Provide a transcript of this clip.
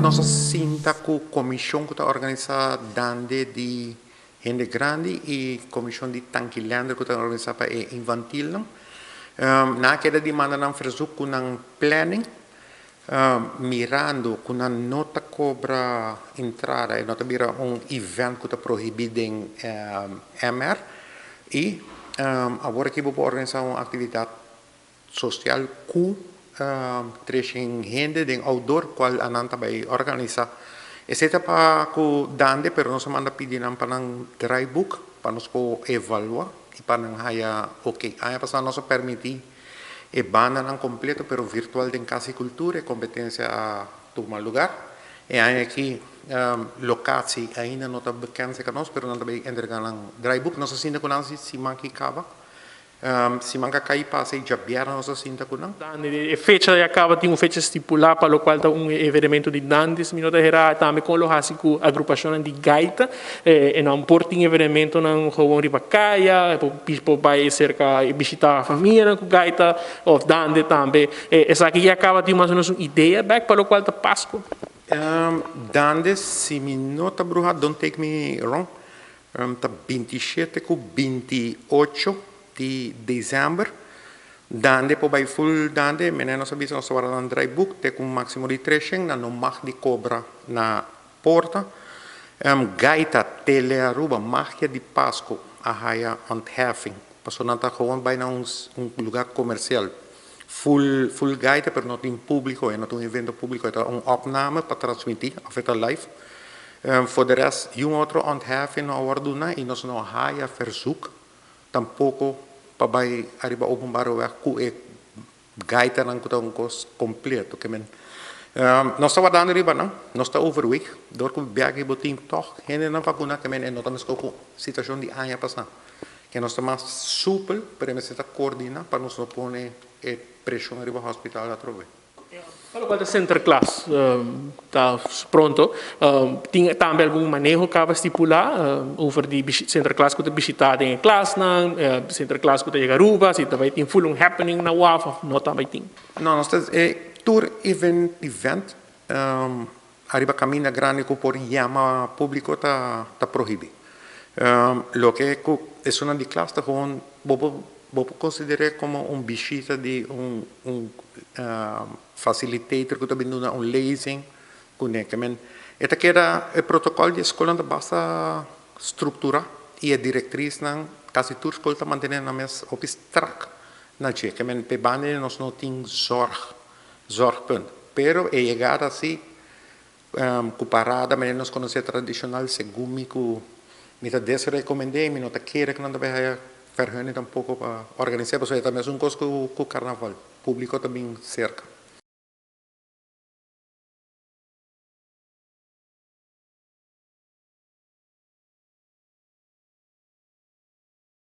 Nos a sinta ku komishon ku ta organisá Dande di hende grandi i komishon di Tankilender ku ta organisá pa e infantilnan. Nan a keda di manda nan verzoek ku nan planning, mirando ku nan no ta kobra entrada, e no ta bira un event ku ta prohibí den MR i awor aki bo por organisá un aktividat sosial ku 300 hende den outdoor kual anan ta bai organisá. Esei ta pa ku Dande, pero nos a manda pidi nan pa nan draaiboek pa nos por evaluá i pa nan haya oke. Aña pasá nos a permití e bandanan kompleto pero virtual den Kas di Kultura, e kompetensia a tuma lugar. E aña aki lokatie ainda no ta bekend serka nos, pero nan ta bai entregá nan draaiboek. Nos a sinta ku nan siman ki kaba. Siman ka kai pasa i djabièrnè nos a sinta ku nan. Dande, e fecha ya kaba tin un fecha stipulá pa lokual ta un evenemento di dande, si mi no ta herá, tambe kon lo hasi ku agrupashonnan di gaita, e nan por tin evenementonan gewoon riba kaya, por bai serka bishitá famianan ku gaita òf dande tambe. Esaki ya kaba tin mas o menos un idea bèk pa lokual ta Pasku. Dande, si mi no ta bruhá, don't take me wrong, Ta 27 ku 28 di desèmber. Dande por bai full dande. Mene nos a bisa nos ta wara nan draaiboek te ku un máksimo di 300. Nan no mag di kobra na porta. Gaita Tele Aruba Magia di Pasku a haya ontheffing. Pasobra nan ta gewoon bai na un lugá komersial. Full full gaita pero no tin públiko. E no ta un evento públiko. E ta un opname pa transmití òf e ta live. Voor de rest, yun otro ontheffing no a wòrdu duna i nos no a haya verzoek tampoko pa bai ariba openbare weg ku e gaitanan ku ta un kos kompleto. Ke men nos ta wardando riba nan, nos ta overweeg dor ku biaha bo tin tòg hendenan vakuna, ke men e no ta meskos ku situashon di aña pasá. Ke nos ta mas supel, pero e mester ta koordiná pa nos no pone e preshon riba hospital atrobe. Pa lokual ta Sinterklaas ta pronto, tin tambe algun maneho kaba stipulá over di Sinterklaas ku ta bishitá den e klasnan, Sinterklaas ku ta yega Aruba, si ta bai tin full un happening na waf òf no ta bai tin. No, nos ta e tur event ariba kaminda grandi ku por yama públiko ta prohibí. Loke ku esunnan di klas ta gewoon bo por Bo por konsider'é komo un bishita di un un facilitator ku ta bin duna un lezing kuné. Ke men e ta keda e protokòl di e skolnan ta basta strukturá i e direktrisnan kasi tur skol ta mantené nan mes hopi strak na dje. Ke men p'e banda di nos no tin zòrg, zorgpunt. Pero e yegada si ku parada manera nos konosé tradishonal segun mi ku mi ta desrekomend'é i mi no ta kere ku nan ta bai haya vergunning tampoko pa organis'é pasobra e ta mesun kos ku karnaval, públiko ta bin serka.